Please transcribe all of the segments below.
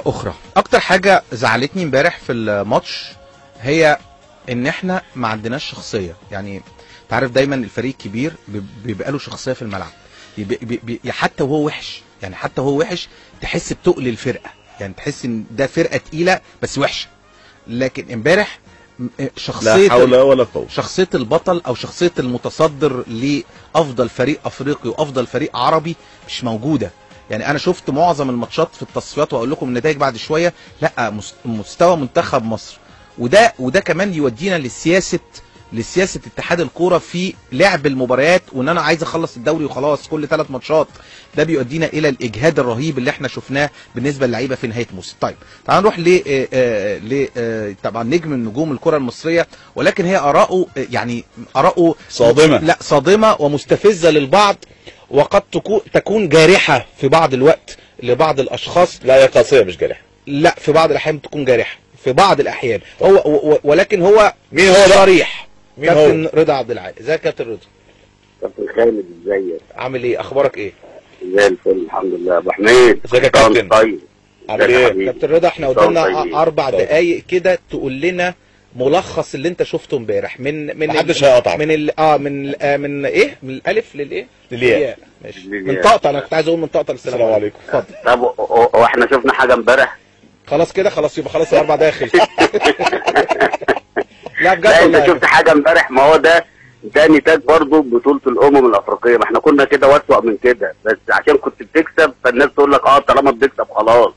اخرى. اكتر حاجة زعلتني امبارح في الماتش هي ان احنا ما عندناش شخصية. يعني تعرف دايما الفريق الكبير بيبقى له شخصية في الملعب، حتى وهو وحش، يعني حتى وهو وحش تحس بتقل الفرقة، يعني تحس ان ده فرقه تقيلة بس وحشة. لكن امبارح شخصية لا حول ولا قوة، شخصية البطل او شخصية المتصدر لافضل فريق افريقي وافضل فريق عربي مش موجودة. يعني انا شفت معظم الماتشات في التصفيات واقول لكم النتائج بعد شوية، لا مستوى منتخب مصر، وده كمان يودينا لسياسه اتحاد الكورة في لعب المباريات، وان انا عايز اخلص الدوري وخلاص كل 3 ماتشات. ده بيودينا الى الاجهاد الرهيب اللي احنا شفناه بالنسبة للعيبة في نهاية الموسم. طيب تعالوا نروح ل طبعا نجم من نجوم الكره المصرية، ولكن هي اراءه، يعني اراءه صادمه، لا صادمه ومستفزه للبعض، وقد تكون جارحه في بعض الوقت لبعض الاشخاص. لا هي قاسية مش جارحه، لا في بعض الاحيان تكون جارحه في بعض الاحيان. هو ولكن هو مين هو صريح. كابتن رضا عبد العال، ازيك يا كابتن رضا؟ كابتن خالد ازيك؟ عامل ايه؟ اخبارك ايه؟ زي الفل الحمد لله. ابو حميد ازيك يا كابتن؟ طيب عامل ايه؟ كابتن رضا احنا قدامنا 4 دقايق كده تقول لنا ملخص اللي انت شفته امبارح من محدش هيقطعك من ال من ال من ايه؟ من الالف للايه؟ للياء. ماشي، من طقطقة. انا كنت عايز اقول من طقطقة للسلام عليكم. اتفضل. طب هو احنا شفنا حاجة امبارح؟ خلاص كده، خلاص يبقى خلاص ال4 دقايق خلصت. لا بجد لا انت شفت حاجة امبارح؟ ما هو ده نتاج برضه بطوله الامم الافريقية. ما احنا كنا كده واسوأ من كده، بس عشان كنت بتكسب فالناس تقول لك طالما بتكسب خلاص.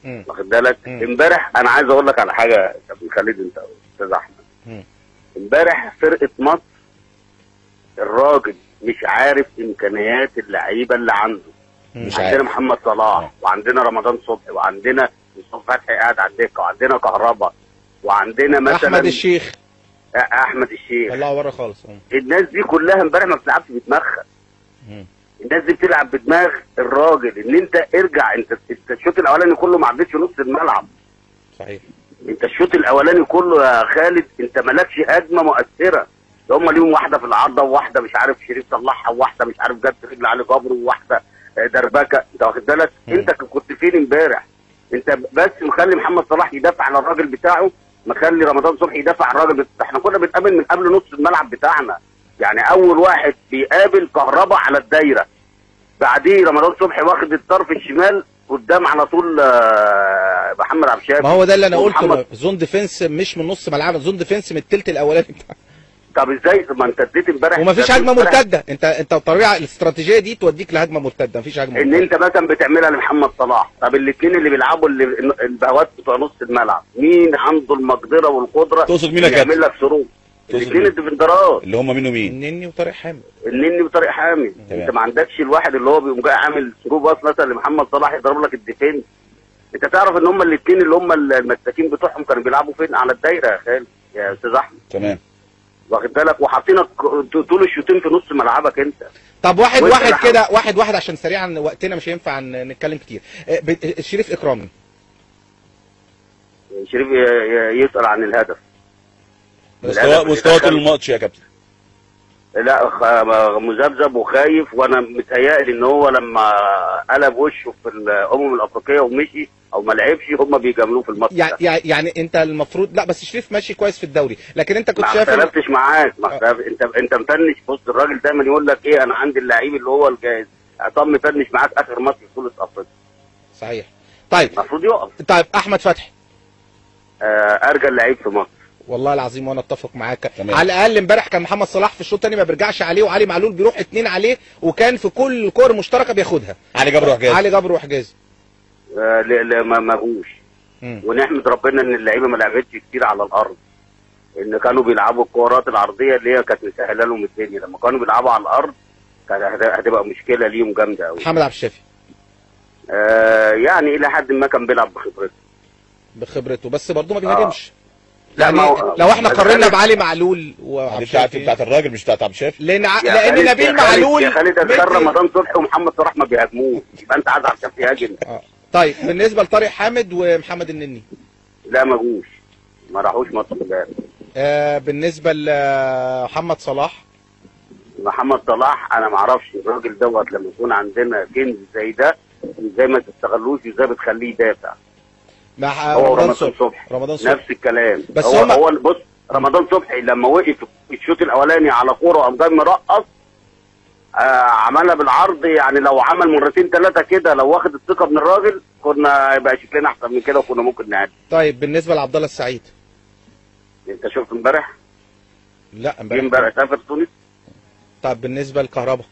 واخد بالك؟ امبارح انا عايز اقول لك على حاجة يا كابتن خالد انت استاذ احمد. امبارح فرقه مصر الراجل مش عارف امكانيات اللعيبة اللي عنده. مش عندنا عارف. محمد صلاح وعندنا رمضان صبحي وعندنا مصطفى فتحي قاعد على الدكة وعندنا كهربا وعندنا مثلا احمد الشيخ. احمد الشيخ طلعه بره خالص. الناس دي كلها امبارح ما بتلعبش بدماغها. الناس دي بتلعب بدماغ الراجل ان انت ارجع، انت الشوط الاولاني كله ما عدتش نص الملعب. صحيح. انت الشوط الاولاني كله يا خالد انت مالكش هجمة مؤثرة. ده هم ليهم واحدة في العارضة وواحدة مش عارف شريف طلعها وواحدة مش عارف جت رجل علي جبر وواحدة دربكه. انت واخد بالك؟ انت كنت فين امبارح؟ انت بس مخلي محمد صلاح يدافع على الراجل بتاعه، مخلي رمضان صبحي يدافع على الراجل بتاعه. احنا كنا بنقابل من قبل نص الملعب بتاعنا. يعني اول واحد بيقابل كهربا على الدايرة، بعديه رمضان صبحي واخد الطرف الشمال قدام على طول محمد عبد الشافي. ما هو ده اللي انا قلته، zone defense مش من نص ملعب، zone defense من الثلث الاولاني بتاع. طب ازاي؟ ما انت اديت امبارح ومفيش هجمة مرتدة. انت الطبيعة الاستراتيجية دي توديك لهجمه مرتدة، مفيش هجمة مرتدة. ان انت مثلا بتعملها لمحمد صلاح، طب الاثنين اللي بيلعبوا اللي البهوات بتوع نص الملعب مين عنده المقدرة والقدرة؟ تقصد مين يا كابتن؟ يعمل لك through. الاثنين ال defender ات اللي هم مين ومين؟ النني وطارق حامد. النني وطارق حامد. انت ما عندكش الواحد اللي هو بيقوم جاي عامل through pass مثلا لمحمد صلاح يضرب لك ال defense. انت تعرف ان هم الاثنين اللي هم المساكين بتوعهم كانوا بيلعبوا فين؟ على الدايرة يا خالد يا استاذ احمد. تمام. واخد بالك؟ وحاطينك طول الشوطين في نص ملعبك انت. طب واحد واحد كده، واحد واحد عشان سريعا وقتنا مش هينفع نتكلم كتير. شريف اكرامي. شريف يسأل عن الهدف. مستوى طول الماتش يا كابتن. لا مذبذب وخايف، وانا متهيألي ان هو لما قلب وشه في الامم الافريقية ومشي او ما لعبش هم بيجاملوه في الماتش. يعني انت المفروض، لا بس شريف ماشي كويس في الدوري، لكن انت كنت شايف. ما اختلفتش معاك، ما انت مفنش. بص الراجل دايما يقول لك ايه، انا عندي اللعيب اللي هو الجاهز. عصام مفنش معاك اخر ماتش في بطوله افريقيا. صحيح. طيب المفروض يقف. طيب احمد فتحي ارجل لعيب في مصر والله العظيم، وانا اتفق معاك. على الاقل امبارح كان محمد صلاح في الشوط الثاني ما بيرجعش عليه، وعلي معلول بيروح 2 عليه، وكان في كل الكور المشتركة بياخدها. علي جبر وحجازي. علي جبر وحجازي. لا ما جوش. ونحمد ربنا ان اللعيبة ما لعبتش كتير على الارض، ان كانوا بيلعبوا الكورات العرضية اللي هي كانت مسهلة لهم الدنيا. لما كانوا بيلعبوا على الارض كانت هتبقى مشكلة ليهم جامدة قوي. محمد عبد الشافي يعني الى حد ما كان بيلعب بخبرته. بس برضه ما بيهاجمش. لا يعني لو احنا قارنا بعلي معلول وعبد الشافي بتاعت الراجل مش بتاعت عبد الشافي، لان نبيل معلول يا خالد رمضان صبحي ومحمد صلاح ما بيهاجموش، يبقى انت عايز عبد الشافي يهاجم. طيب بالنسبة لطارق حامد ومحمد النني. لا ما جوش، ما راحوش ماتش امبارح. بالنسبة لمحمد صلاح. محمد صلاح انا ما اعرفش الراجل دوت لما يكون عندنا كنز زي ده ازاي ما تستغلوش وازاي بتخليه يدافع؟ مع هو رمضان صبحي، رمضان صبحي نفس الكلام. بس هو بص، رمضان صبحي لما وقف الشوط الاولاني على كورة وقام جاي مرقص، عملها بالعرض، يعني لو عمل مرتين ثلاثة كده، لو واخد الثقة من الراجل كنا يبقى شكلنا احسن من كده وكنا ممكن نعدي. طيب بالنسبة لعبد الله السعيد، انت شفت امبارح؟ لا امبارح سافر تونس. طب بالنسبة لكهربا،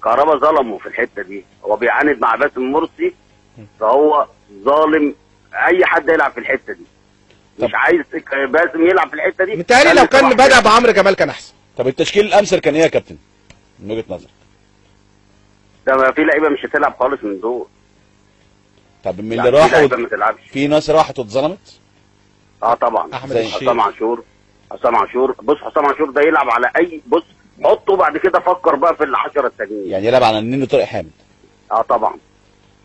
كهربا ظلمه في الحتة دي، هو بيعاند مع باسم مرسي، فهو ظالم اي حد يلعب في الحتة دي. مش عايز باسم يلعب في الحتة دي. متهيألي لو كان بدأ بعمرو جمال كان احسن. طب التشكيل الامثل كان ايه يا كابتن من وجهه نظرك؟ ده في لعيبة مش هتلعب خالص من دول. طب من اللي راحوا في ناس راحت واتظلمت؟ طبعا احمد الشيخ، حسام عاشور. حسام عاشور بص، حسام عاشور ده يلعب على اي، بص حطه بعد كده فكر بقى في العشرة التانيين، يعني يلعب على النني طارق حامد. طبعا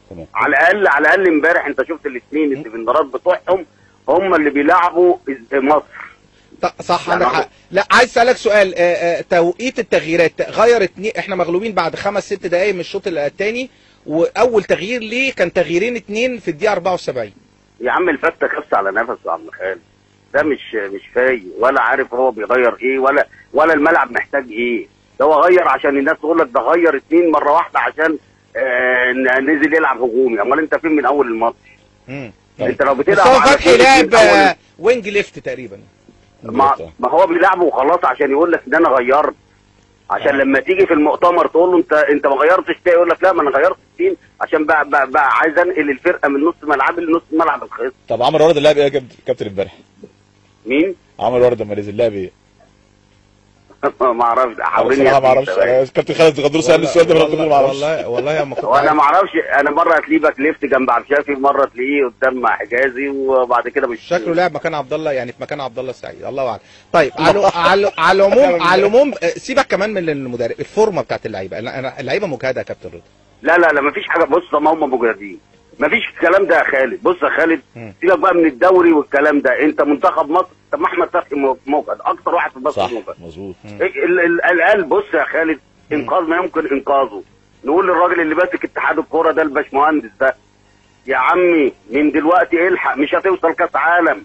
تمام. على الاقل، على الاقل امبارح انت شفت الاثنين الديفندرات بتوعهم هم اللي بيلعبوا مصر. صح عندك حق. لا عايز اسالك سؤال، توقيت التغييرات غير اتنين، احنا مغلوبين بعد 5-6 دقائق من الشوط الثاني، واول تغيير ليه كان تغييرين 2 في الدقيقة 74. يا عم الفته كبس على نفسه يا عم خالد، ده مش فايق ولا عارف هو بيغير ايه ولا الملعب محتاج ايه. ده هو غير عشان الناس تقول لك ده غير 2 مرة واحدة عشان نزل يلعب هجومي. امال انت فين من اول الماتش؟ انت لو بتلعب على فتحي لعب wing left تقريبا، ما هو بيلعبه وخلاص عشان يقول لك ان انا غيرت، عشان لما تيجي في المؤتمر تقول له انت ما غيرتش ده، يقول لك لا ما انا غيرت 2 عشان بقى عايز انقل الفرقة من نص ملعب لنص ملعب الخصم. طب عمرو ورده لعب ايه يا كابتن امبارح؟ مين؟ عمرو ورده لما نزل لعب ايه؟ ما اعرفش، حاولني ما اعرفش. كابتن خالد غدور سألني السؤال ده، ما اعرفش والله ما كنت وانا ما اعرفش. انا مرة تلاقيه back left جنب عبد الشافي، مرة تلاقيه قدام حجازي، وبعد كده مش شكله لعب مكان عبد الله، يعني في مكان عبد الله السعيد، الله اعلم. طيب على العموم، على العموم سيبك كمان من المدرب، الفورمة بتاعت اللعيبة، اللعيبة مجهده يا كابتن رضا. لا لا لا مفيش حاجة. بص ما هم مجهدين، مفيش الكلام ده يا خالد. بص يا خالد، سيبك بقى من الدوري والكلام ده، انت منتخب مصر. طب ما احمد فتحي مجهد اكتر واحد في مصر مجهد. مظبوط. القلب بص يا خالد، انقاذ ما يمكن انقاذه. نقول للراجل اللي ماسك اتحاد الكورة ده، الباشمهندس ده، يا عمي من دلوقتي الحق، مش هتوصل كاس عالم.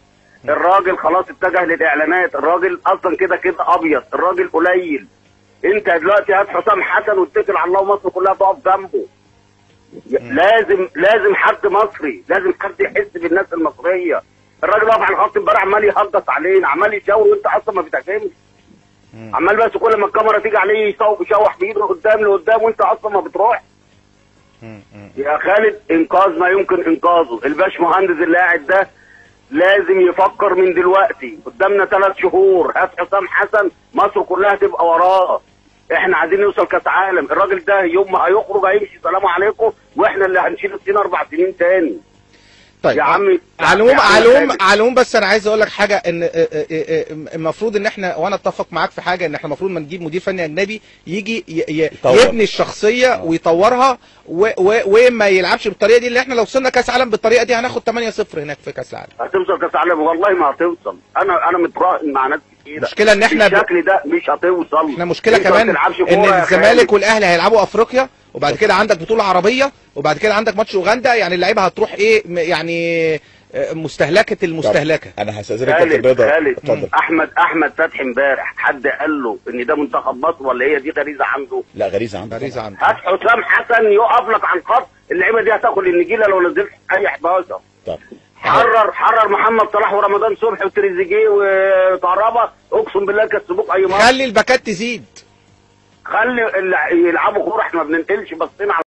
الراجل خلاص اتجه للاعلانات، الراجل اصلا كده كده ابيض، الراجل قليل. انت دلوقتي هات حسام حسن واتكل على الله ومصر كلها تقف جنبه. لازم حد مصري، لازم حد يحس بالناس المصرية. الراجل واقف على الخط امبارح عمال يهجص علينا، عمال يشاور وانت اصلا ما بتهاجمش. عمال بس كل ما الكاميرا تيجي عليه يشوح بايده قدام لقدام وانت اصلا ما بتروح. يا خالد انقاذ ما يمكن انقاذه. الباش مهندس اللي قاعد ده لازم يفكر من دلوقتي، قدامنا 3 شهور، هات حسام حسن، مصر كلها تبقى وراه. احنا عايزين نوصل كاس عالم. الراجل ده يوم ما هيخرج هيمشي سلام عليكم، واحنا اللي هنشيل الصين 4 سنين تاني. طيب يا عمي على العموم بس انا عايز اقول لك حاجة، ان المفروض ان احنا، وانا اتفق معاك في حاجة، ان احنا المفروض ما نجيب مدير فني اجنبي يجي يبني الشخصية ويطورها وما يلعبش بالطريقة دي، اللي احنا لو وصلنا كاس عالم بالطريقة دي هناخد 8-0 هناك في كاس العالم. هتوصل كاس عالم والله ما هتوصل. انا متراهن مع ناس كتيرة. المشكلة ان احنا بالشكل ده مش هتوصل. احنا مشكلة كمان ان الزمالك والاهلي هيلعبوا افريقيا، وبعد كده عندك بطولة عربية، وبعد كده عندك ماتش أوغندا، يعني اللعيبة هتروح ايه، يعني مستهلكة المستهلكة. انا هستأذنك يا كابتن رضا، اتفضل. احمد فتحي امبارح حد قال له ان ده منتخب مصر ولا هي دي غريزة عنده؟ لا غريزة عنده، غريزة عنده. هات حسام حسن يقف لك على الخط، اللعيبة دي هتاكل النجيلة لو نزلت اي 11. طب حرر محمد صلاح ورمضان صبحي وتريزيجيه وكهربا، اقسم بالله كسبوك اي ماتش. خلي الباكات تزيد، خلي اللي يلعبوا كورة، احنا ما بننقلش، بصينا على